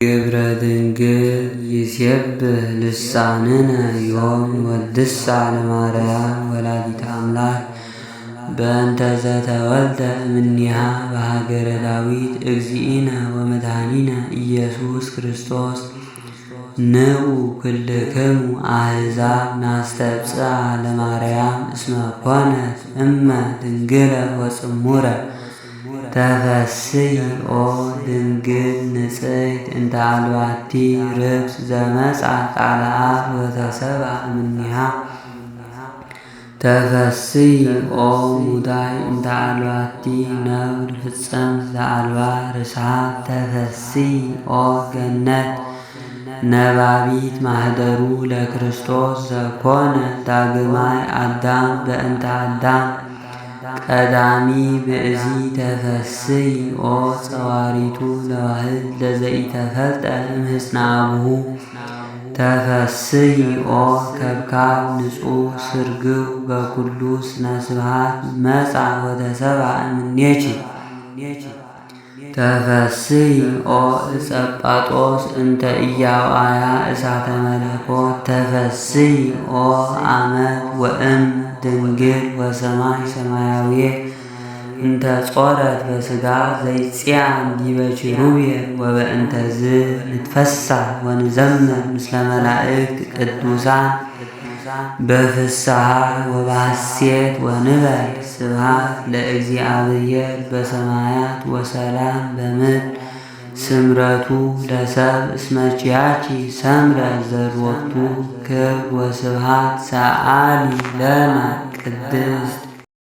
ግብረ ድንግል ይሴብህ ልሳንነ ዮም ወድሳ ለማርያም ወላዲተ አምላክ በእንተ ዘተወልደ እምኔሃ በሀገረ ዳዊት እግዚእነ ወመድኃኒነ ኢየሱስ ክርስቶስ። ንዑ ኩልክሙ አሕዛብ ናስተብፅዓ ለማርያም እስመ ኮነት እመ ድንግለ ወጽሙረ። ተፈስሒ ኦ ድንግል ንጽሕት እንተ አልባቲ ርክስ ዘመጽአ ቃለ አብ ወተሰብአ እምኔሃ። ተፈስሒ ኦ ሙዳይ እንተ አልባቲ ነውር ፍጽምት ዘአልባ ርስሓት። ተፈስሒ ኦ ገነት ነባቢት ማህደሩ ለክርስቶስ ዘኮነ ዳግማይ አዳም በእንተ አዳም ቀዳሚ ብእሲ። ተፈስሒ ኦ ጸዋሪቱ ለዋህድ ለዘኢተፈልጠ እምሕፅነ አቡሁ። ተፈስሒ ኦ ከብካብ ንጹሕ ስርግው በኩሉ ስነ ስብሐት መጽአ ወተሰብአ እምኔኪ። ተፈስሒ ኦ ዕፀ ጳጦስ እንተ ኢያውአያ እሳተ መለኮት። ተፈስሒ ኦ አመት ወእም ድንግል ወሰማይ ሰማያዊ እንተ ጾረት በሥጋ ዘይጽያን ዲበ ኪሩቤል። ወበእንተዝ ንትፈሳህ ወንዘምር ምስለ መላእክት ቅዱሳን በፍስሐ ወበሐሴት ወንበል ስብሐት ለእግዚአብሔር በሰማያት ወሰላም በምድር ስምረቱ ለሰብ እስመ ኪያኪ ሰምረ ዘርወቱ ክብር ወስብሐት። ሰአሊ ለነ ቅድስት